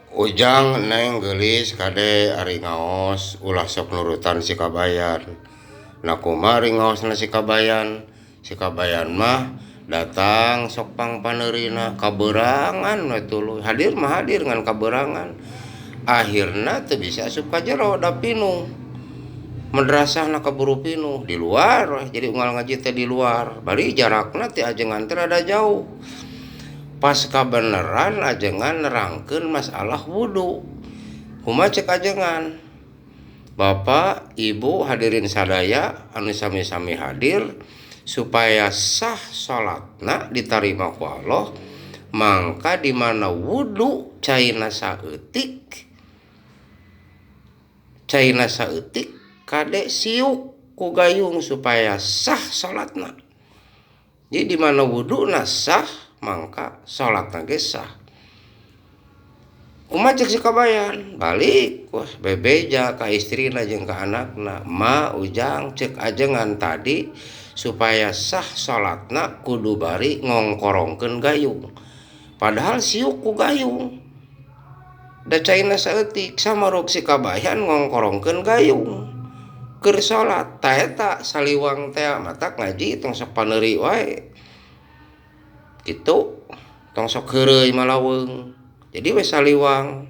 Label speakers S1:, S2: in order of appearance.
S1: Ujang, Neng, geulis, kade ari ngaos ulah sok nurutan si Kabayan. Nah, kumaha ari ngaosna si Kabayan? Si Kabayan mah datang sok pangpaneurina, kaberangan we tuluy. Hadir mah hadir ngan kaberangan. Akhirna teu bisa asup ka jero da pinuh. Madrasahna kaburu pinuh, di luar we jadi unggal ngaji teh di luar. Bari jarakna ti ajengan teh rada jauh. Pas kabeneran ajengan nerangkeun masalah wudu. Kumaha cek ajengan? Bapak, Ibu hadirin sadaya anu sami-sami hadir, supaya sah salatna ditarima ku Allah, mangka di mana wudu caina saeutik, caina saeutik kade siuk ku gayung supaya sah salatna. Jadi di mana wuduna sah, mangka salatna ge sah. Kumaha cek si Kabayan? Balik wah bebeja ka istrina jeung ka anakna. Ma, Ujang, cek ajengan tadi supaya sah salatna kudu bari ngongkorongkeun gayung. Padahal siuk ku gayung. Da caina saeutik samaruk si Kabayan ngongkorongkeun gayung keur salat. Tah eta saliwang teh matak ngaji tong sok paneuri wae. Kitu tong sok heureuy malaweung. Jadi we saliwang.